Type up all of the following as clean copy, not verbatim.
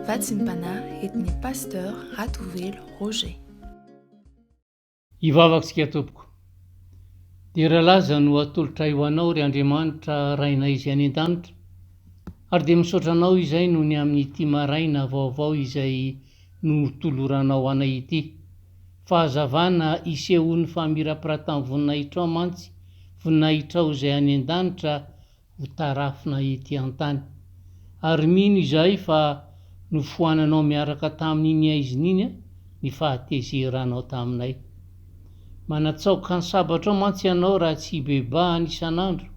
Vatsim-panahy entin'ny Pasteur Ratovelo Roger. Hivavaka isika tompoko. Dera laza no atolotray ho Anao ry Andriamanitra Rainay izay any an-danitra, ary dia misaotra Anao izay noho ny amin'ity maraina vaovao izay notoloranao anay ity. Fahazavana isehoan'ny famirapiratan'ny voninahitrao mantsy, voninahitrao izay any an-danitra ho tarafina ety an-tany. Ary mino izahay fa nofoananao miaraka tamin'iny haizina iny ny fahatezeranao taminay. Manatsaoka ny sabatrao mantsy ianao raha tsy hibebahana isan'andro,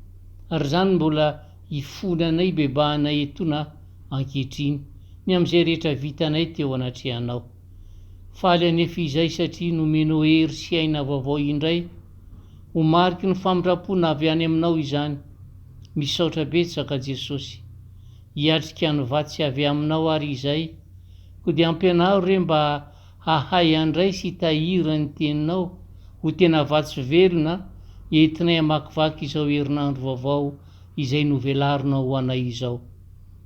ary izany mbola hifonanay hibebahanay etoana ankehitriny ny amin'izay rehetra vitanay teo anatrehanao. Faly anefa izahay satria nomenao hery sy aina vaovao indray. Ho mariky ny famindram-pona avy any aminao izany. Misaotra betsaka Jesosy. Hiatrika ny vatsy avy aminao ary izahay. Koa dia ampianaro re mba hahay handray sy hitahiry ny teninao ho tena vatsy velona entinay hamakivaky izao herinandro vaovao izay novelarinao ho anay izao.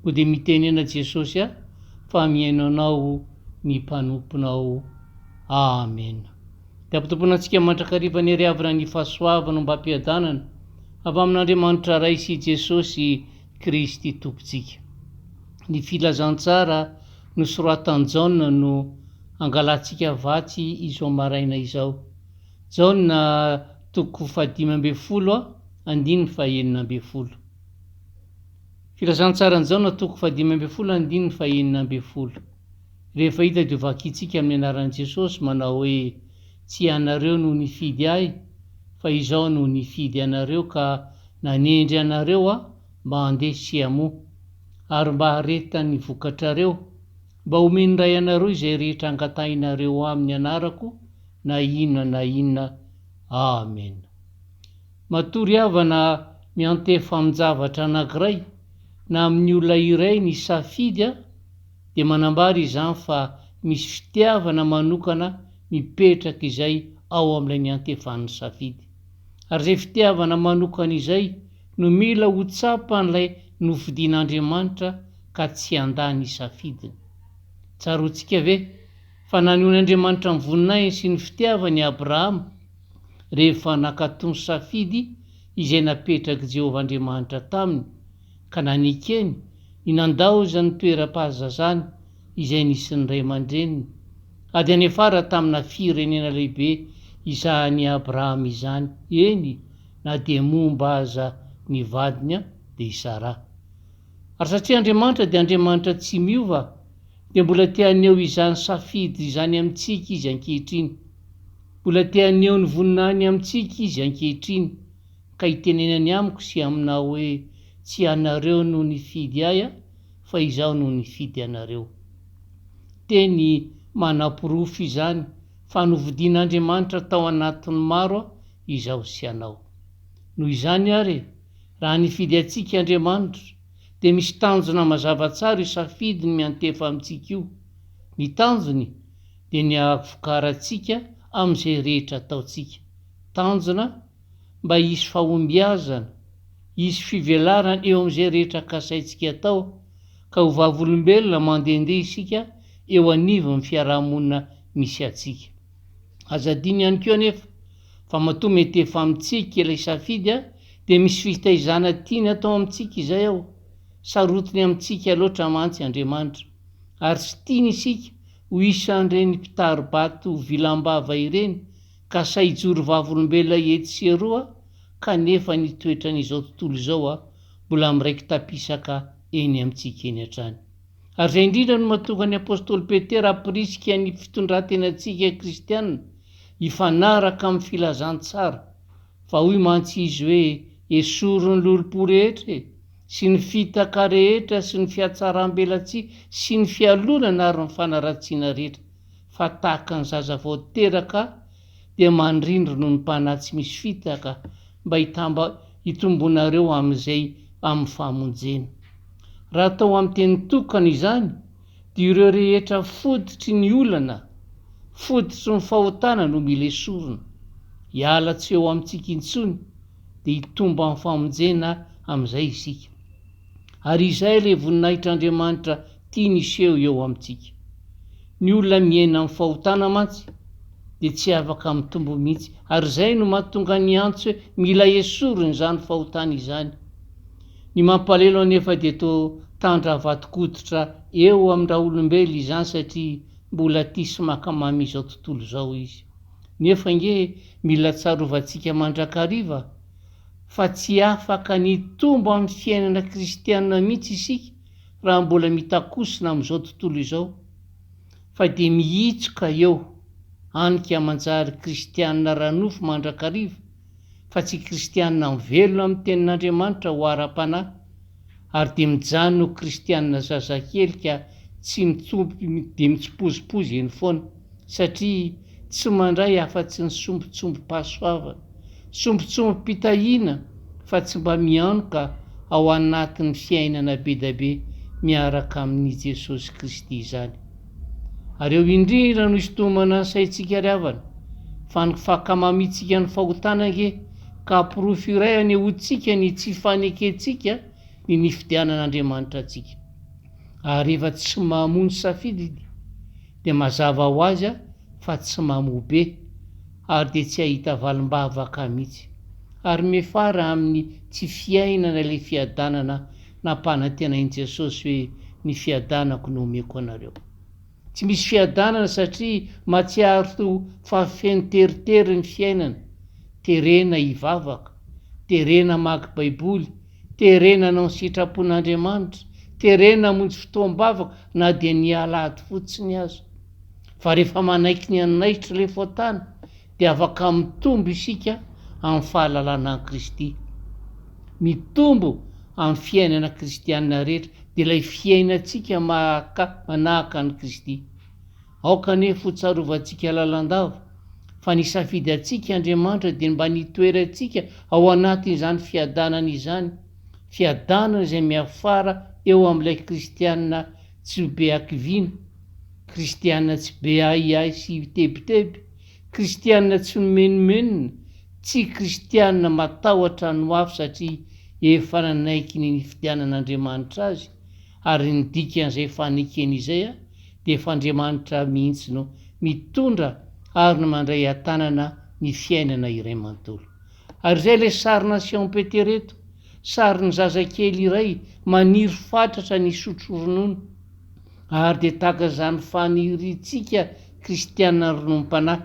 Koa dia mitenena Jesosy a fa mihaino anao ny mpanomponao. Amena. Dia ampitompoina antsika mandrakariva ny heriavina ny fahasoavana ombam-piadanana avy amin'Andriamanitra Ray sy Jesosy Kristy Tompontsika. Ny filazantsara nosoratan'i Jaona no angalantsika vatsy izao maraina izao. Jaona toko fahadimy ambin'ny folo andininy fahenina ambin'ny folo. Filazantsaran'i Jaona toko fahadimy ambin'ny folo andininy fahenina ambin'ny folo. Rehefa hita dia hovakintsika amin'ny anaran'i Jesosy manao hoe, Tsy ianareo no nifidy ahy, fa izaho no nifidy anareo ka nanendry anareo aho mba handeha sy hamoa, ary mba haharetan'ny vokatrareo, mba homen'ny Ray anareo izay rehetra angatahinareo amin'ny anarako, na inona na inona. Amena. Matory havana miantefa amin-javatra anankiray na amin'ny olona iray ny safidy a, dia manambara izany fa misy fitiavana manokana mipetraka izay ao amin'ilay niantefan'ny safidy. Ary izay fitiavana manokana izay no mila ho tsapan'ilay nofidin'Andriamanitra ka tsy handà ny safidiny. Tsaroantsika ve fa nanehoan'Andriamanitra ny voninahiny sy ny fitiavany i Abrahama rehefa nankatò ny safidy izay napetrak'i Jehovah Andriamanitra taminy ka nanekeny ny nandaozany ny toeram-pahazazany izay nisy ny ray aman-dreniny, ary dia niafara tamina firenena lehibe izahan'i Abrahama izany, eny, na dia momba aza ny vadiny, dia i Saraha. Ary satria Andriamanitra dia Andriamanitra tsy miova, dia mbola te haneho izany safidy izany amintsika Izy ankehitriny. Mbola te haneho ny voninahiny amintsika Izy ankehitriny. ka hitenenany amiko sy aminao hoe, Tsy ianareo no nifidy ahy fa izaho no nifidy anareo. Teny manaporofo izany fa nofidin'Andriamanitra tao anatin'ny maro izaho sy ianao. Noho izany àry, raha nifidy antsika Andriamanitra, dia misy tanjona mazava tsara io safidiny miantefa amintsika io. Ny tanjony dia ny hahavokarantsika amin'izay rehetra ataontsika. Tanjona mba hisy fahombiazana, hisy fivelarana eo amin'izay rehetra kasaintsika atao, ka ho vavolombelona mandehandeha isika eo anivon'ny fiarahamonina misy antsika. Aza adino ihany koa anefa fa matoa mety efa amintsika ilay safidy dia misy fitaizana tiany atao amintsika izay ao. Sarotiny amintsika loatra mantsy Andriamanitra, ary tsy tiany isika ho isan'ireny mpitari-bato vilam-bava ireny ka sahy hijoro vavolombelona etsy sy eroa kanefa ny toetran'izao tontolo izao mbola miraiki-tapisaka eny amintsika eny hatrany. Ary izay indrindra no mahatonga ny apostoly Petera hampirisika ny fitondran-tenantsika kristiana hifanaraka amin'ny filazantsara, fa hoy mantsy izy hoe esory ny lolompo rehetra e, sy ny fitaka rehetra sy ny fihatsaram-belatsihy sy ny fialonana ary ny fanaratsiana rehetra. fa tahaka ny zaza vao teraka dia mandrindry noho ny mpanahy tsy misy fitaka mba hitamba hitombonareo amin'izay amin'ny famonjena. Raha atao amin'ny teny tokana izany dia ireo rehetra fototry ny olana, fototry ny fahotana no mila esorina, hiala tsy eo amintsika intsony dia hitombo amin'ny famonjena amin'izay isika. Ary izay ilay voninahitr'Andriamanitra. tiany hiseho eo amintsika. Ny olona miaina amin'ny fahotana mantsy dia tsy afaka mitombo mihitsy ary izay no mahatonga ny antso hoe mila esorina izany fahotana izany. Ny mampalelo anefa dia toa tandra vato-koditra eo amin-draolombelona izany satria mbola tia sy mankamamy izao tontolo izao izy. Nefa ange mila tsarovantsika mandrakariva fa tsy afaka ny hitombo amin'ny fiainana kristiana mihitsy isika raha mbola mitakosina amin'izao tontolo izao fa dia mihitsoka eo any ka manjary kristiana ara-nofo mandrakariva fa tsy kristiana mivelona amin'ny tenin'Andriamanitra ho ara-panahy ary dia mijanona ho kristiana zazakely ka tsy mitsompy dia mitsipozipozy eny foana satria tsy mandray afa-tsy ny sombintsombim-pahasoavana, sombintsombim-pitahiana fa tsy mba mianoka ao anatin'ny fiainana bedabe miaraka amin'i Jesosy Kristy izany. Ary eo indrindra no isintomana ny saintsika ry havana, fa ny fankamamiantsika ny fahotana ange ka porofo iray anehoantsika ny tsy fanekentsika ny nifidianan'Andriamanitra antsika. Ary rehefa tsy mamoa ny safidiny dia mazava ho azy fa tsy mamoa be ary dia tsy hahita valim-bavaka mihitsy. Ary miafara amin'ny tsy fiainana ilay fiadanana nampanantenain'i Jesosy hoe ny fiadanako no omeko anareo. Tsy misy fiadanana satria mahatsiaro fa feno teritery ny fiainana. Terena hivavaka, terena hamaky Baiboly, terena hanao ny sitrapon'Andriamanitra, terena hamonjy fotoam-bavaka na dia ny alahady fotsiny aza. Fa rehefa manaiky ny hanaitra ilay fahotana dia afaka mitombo isika amin'ny fahalalana an'i Kristy. Mitombo amin'ny fiainana kristiana rehetra dia ilay fiainantsika maka manahaka an'i Kristy. Aoka anefa ho tsarovantsika lalandava fa nisafidy antsika Andriamanitra dia mba nitoerantsika ao anatin'izany fiadanana izany, fiadanana izay miafara eo amin'ilay kristiana tsy be hakiviana, kristiana tsy be ahiahy sy tebiteby, Kristiana tsy mimenomenona, tsy kristiana matahotra ny ho avy satria efa nanaiky ny nifidianan'Andriamanitra azy, ary ny dikan'izay fanekeny izay dia efa Andriamanitra mihitsy no mitondra ary no mandray an-tanana ny fiainana iray manontolo. Ary izay ilay sary nasehon'i Petera eto, sarin'ny zazakely iray maniry fatratra ny hisotro ronono. Ary dia tahaka izany faniriantsika kristiana rononom-panahy,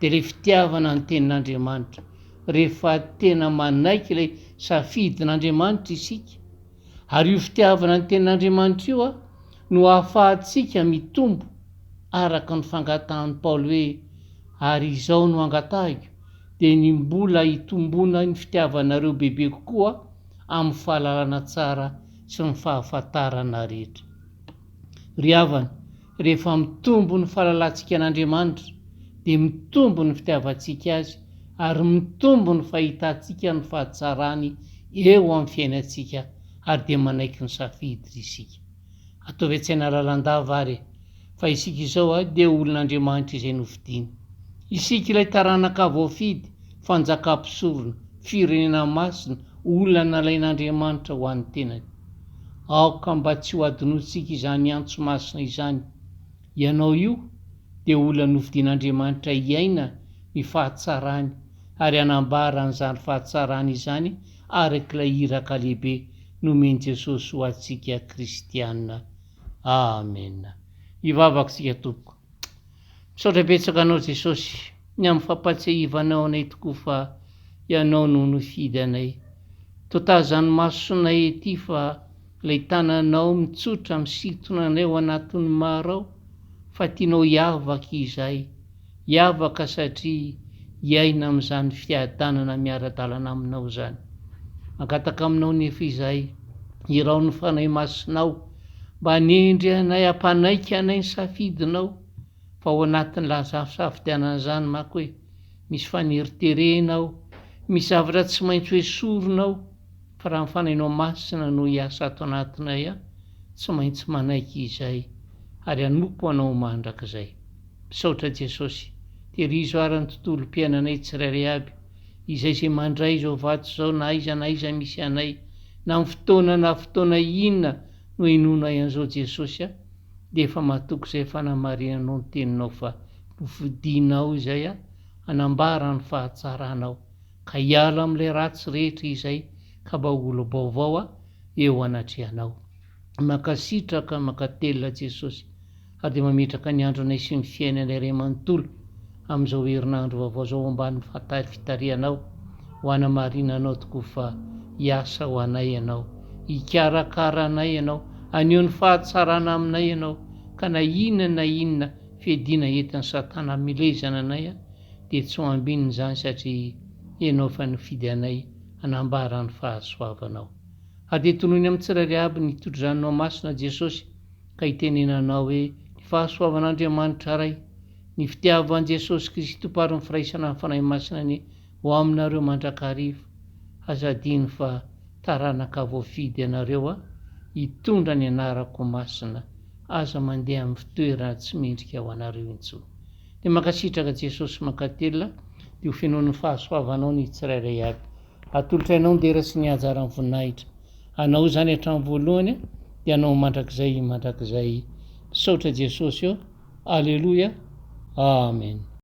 dia ilay fitiavana ny Tenin'Andriamanitra. Rehefa tena manaiky ilay safidin'Andriamanitra isika, ary io fitiavana ny Tenin'Andriamanitra io no ahafahantsika mitombo araka ny fangatahan'i Paoly hoe, Ary izao no angatahiko, dia ny mbola hitomboana ny fitiavanareo bebe kokoa amin'ny fahalalana tsara sy ny fahafantarana rehetra. Ry havana, rehefa mitombo ny fahalalantsika an'Andriamanitra, dia mitombo ny fitiavantsika Azy ary mitombo ny fahitantsika ny fahatsarany eo amin'ny fiainantsika ary dia manaiky ny safidy isika. Ataovy an-tsaina lalandava ary e, fa isika izao dia olon'Andriamanitra izay nofidiny. Isika ilay taranaka voafidy, fanjakam-pisorona, firenena masina, olona nalain'Andriamanitra ho an'ny tenany. Aoka mba tsy ho adinointsika izany antso masina izany. Ianao io dia olona nofidin'Andriamanitra hiaina ny fahatsarany ary hanambara an'izany fahatsarany izany araka ilay iraka lehibe nomen'i Jesosy ho antsika kristiana. Amena. Hivavaka isika tompoko. Misaotra betsaka anao Jesosy ny amin'ny fampatsiahivanao anay tokoa fa Ianao no nifidy anay. Toa tazan'ny masonay ety fa ilay tananao mitsotra misintona anay ao anatin'ny maro ao fa tianao hiavaka izahay. Hiavaka satria hiaina amin'izany fiadanana miara-dalana aminao izany. Mangataka aminao nefa izahay, iraho ny Fanahy Masinao mba hanendry anay hampanaiky anay ny safidinao fa ao anatin'ny laza fisafidianana izany manko e, misy faneriterena ao, misy zavatra tsy maintsy ho esorina ao fa raha ny Fanahinao Masina no hiasa ato anatinay a, tsy maintsy manaiky izahay ary hanompo Anao mandrakizay. Misaotra Jesosy. Tehirizo ara ny tontolom-piainanay tsirairay aby, izay izay mandray izao vato izao na aiza na aiza misy anay, na amin'ny fotoana na fotoana inona no henoinay an'izao Jesosy a. Dia efa matoky izay fanamarinanao ny teninao fa nofidinao izay hanambara ny fahatsaranao ka hiala amin'ilay ratsy rehetra izay ka mba ho olom-baovao eo anatrehanao. Mankasitraka mankatelina Jesosy ary dia mametraka ny andronay sy ny fiainanay iray manontolo amin'izao herinandro vaovao izao ao ambany fitarihanao ho hanamarinanao tokoa fa hiasa ho anay Ianao, hikarakara anay Ianao, haneho ny fahatsarana aminay Ianao ka na inona na inona fiadiana entin'i Satana hamelezana anay dia tsy ho ambinina izany satria Ianao efa nifidy anay hanambara ny fahasoavanao. Ary dia tonony amin'ny tsirairay aby ny todranonao masina Jesosy ka itenenanao hoe ny fahasoavan'Andriamanitra Ray, ny fitiavan'i Jesosy Kristy Tompo ary ny firaisana ny Fanahy Masina anie ho aminareo mandrakariva. Aza adino fa taranaka voafidy ianareo a, hitondra ny anarako masina, aza mandeha amin'ny fitoerana tsy mendrika ho anareo intsony. Dia mankasitraka Jesosy mankatelina, dia ho fenoin'ny fahasoavanao ny tsirairay avy. Atolotra anao ny dera sy ny haja ary ny voninahitra. Anao izany hatramin'ny voalohany dia anao mandrakizay mandrakizay. Misaotra Jesosy ô. Aleloia. Amen.